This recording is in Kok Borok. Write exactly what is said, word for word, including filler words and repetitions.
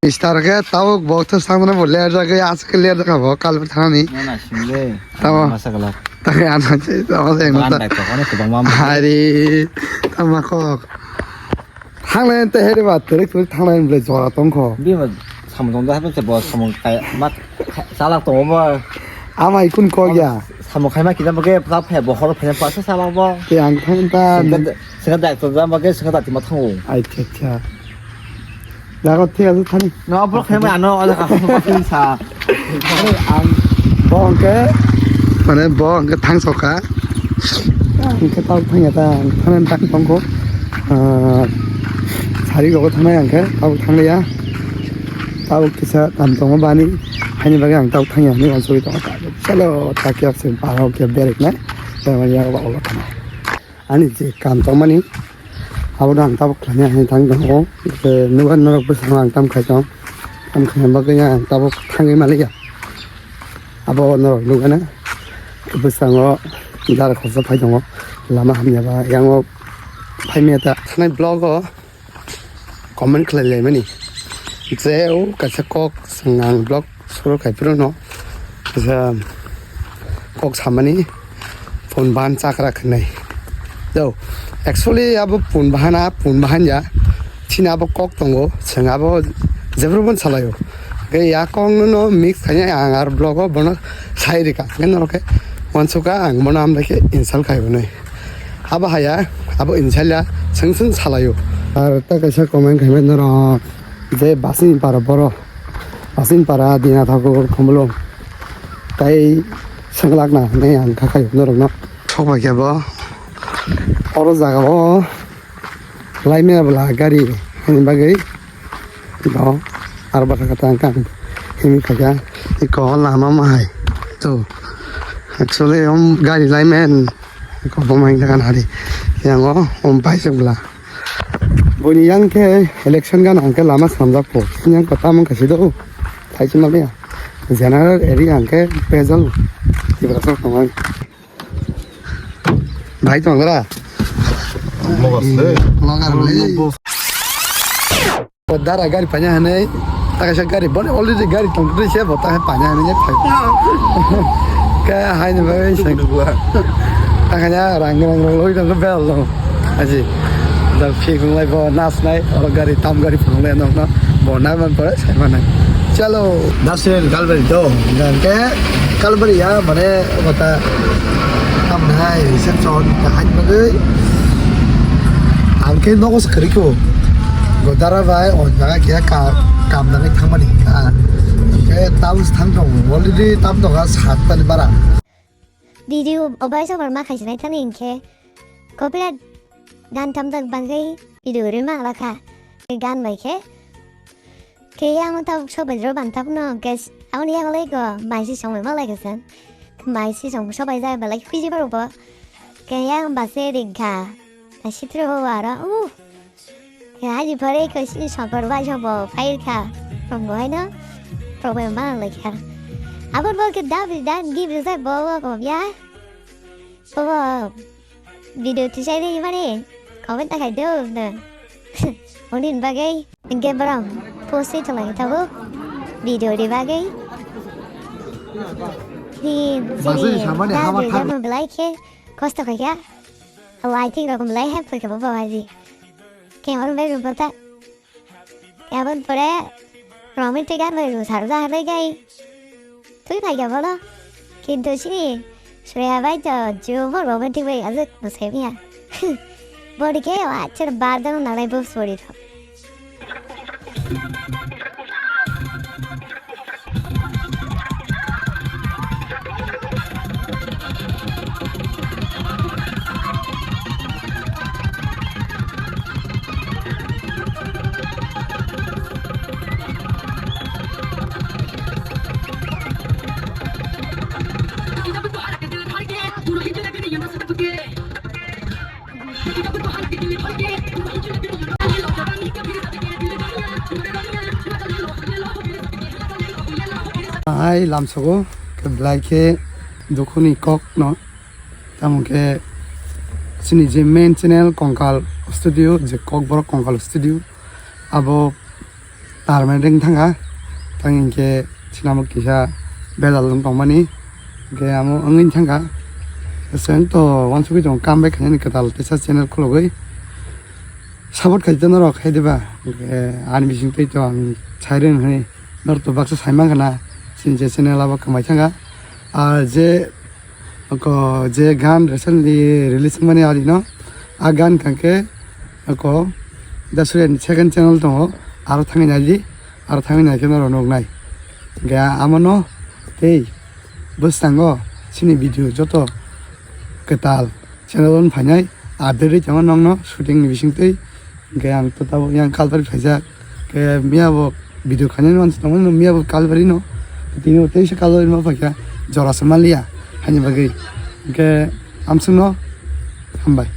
Star ke tabuk bo thwsang mano bo ler jagwi aswk ler jakha bo kalbwk thanani. Na na sing le. Tamo. Masa galak. Tamo se eno ta. Bagan bai kok, onek kwbangma. Hari tamo kok. Thanglai te heri ba terik terik thanglai bole jora tongkho. Bi ma samung tong da hape se bo samung kai ma salak tongo bo. Ama ikun kok ya. Samung khai ma kida bo ke ta phe bo hor phe pa sa salak bo. Te ang thang ta. Singka da to da ma ke singka da ti ma thango. Ai cha cha. Jago thik ase thani. No, bro, khe mai ano, ala ka, sa. Are, ang, bo hwnkhe, mane, bo hwnkhe thang soka. Ang khe tau thang ya ta, ang thang thang tongkho. Ah, sari rogo thangnai ang khe, tau thang ya. Tau kisa kam tongo bani, haini bagwi ang tau thang ya, ni uansugwi tongo. Chalo, ta khe se, paro khe berek nai, tamani ya ba olo thanai. Ani je kam tongmani, abono ang tabuk khlaina hinwi thang tongo. Nugo norok bwskango ang tam khai tong, tam khaina bagwi ang tabuk thangwi maliya. Abo norok nugana bwskango jara khoroksa phai tongo, lama hamya ba yango phaimaya ta. Thanai vlog o comment khlai laimani je o kaisa kok swng ang vlog suru khai phuru no kaisa kok samani pun bahan chakra khnai do. Actually abo pun bahan a pun bahan ya chini abo kok tongo, chwng abo jephru bon salaio. Hwnkhe ya kok no mix khaina ang ar vlog o bono sai rika hwnkhe norok khe uansukha ang bono amlai khe insult khai hwnwi. Abo haya, abo insalya, seng seng salayo. Ar ta kaisa comment khaimai norok je basing para boro, basing para Dina Thakur Khumulwng. Tai senglak na hinwi ang kha khayo norok no. Thok bai khe bo. Oro jaga o laimya bwla gari hwnwi bagwi. Bo aro bwskango ta ang kang himwi khaikha. Eko lama ma hai to actually om gari laimen eko bo mai jaga nari yang o om paisuk bwla boni yang khe election gana hwnkhe lama swnamjak po yang ko tamung kaisa do thaisima le general area hwnkhe pejal tibra sok tongo. Bhai tong dara. Logar le. Logar le. Dara gari panya hanai. Taka sa gari bon already gari tong tu se bo ta panya hanai je phai. Ka hai ne bai sai. Taka ya rang rang rang loi tong bel lo. Aji. Da phik lai bo nas nai oro gari tam gari phang le nok no. Bo nai man pore sai manai. Chalo. Dasen galbari do. Hingke kalbari ya mane kota tamnai reception kahai bagwi. Ang khe nogo se kwrwi kho. Godara bai o jaga khe ka kam nangwi thangmani. Ang khe tam thang thong already tam thong kha sat tani bara. Video obai sobar ma khaisnai thani hinkhe copyright gan tam tak bangwi video rima alakha. Gan bai khe Khe yang tabuk sobai rw ban tabuk no guys, aboni yang lai go maisi songwi ma lai khe san. Maisi song sobai jai belai khwiji borok bo. Khe yang ba se ring kha. Na sitro ho aro u. Khe haji pore ko sini sopor bai sobo phai kha. From go hai no. Problem ba lai kha. Abon bo khe da bi dan gi bi jai bo bo ko ya. Bo bo. Video tisai de mane comment ta khai do na. Onin bagai. Hingke borok post se tonglaikhe tabuk video ni bagwi. Ni jini samani hama thang. Belai khe kosto khaikha. Lighting rok belai help khaikha bo babaji. Camera bai rw bota. Aboni pore romantic gan bai rw sar da hai gai. Twi phaikha bono. Kintu chini Shreya bai to jumor romantic bai ajak mwsai manya. Boni khe o achar bar dano nangnai bo sori tho. Hai lamsogo khe belai khe dukhuni kok no. Tamo khe chini je main channel Kongkal Studio, je Kokborok Kongkal Studio, abo Armai ring thangkha, tang hinkhe sinamo kisa belal wng tongmani, hinkhe amo wngwi thangkha. Chwng to wansugwi tongo, comeback khainani kwtal teisa channel khulogwi. Support khai tei norok khai diba, hinkhe ani bisingtwi to ang sai rwng hwnwi norok to baksa sai mankha na, chini je channel abo kwmai thangkha. Ar je Oko je gan recently release wngmani alino, a gan kangke oko Dasuri ni second channel tongo, aro thangwi naidi, aro thangwi naikhe norok nuknai. Hinkhe amono tei bwskango chini video joto kwtal channel on phainai, update ri tongo nokno shooting ni bisingtwi. Hinkhe ang to tabuk yang Kalbari phaijak. Khe miya bo video khainani mansi tongmani no, miya bo Kalbari no. Tini bo teisa Kalbari ma phaikha, jora se manliya, haini bagwi. Hinkhe amswkno hambai.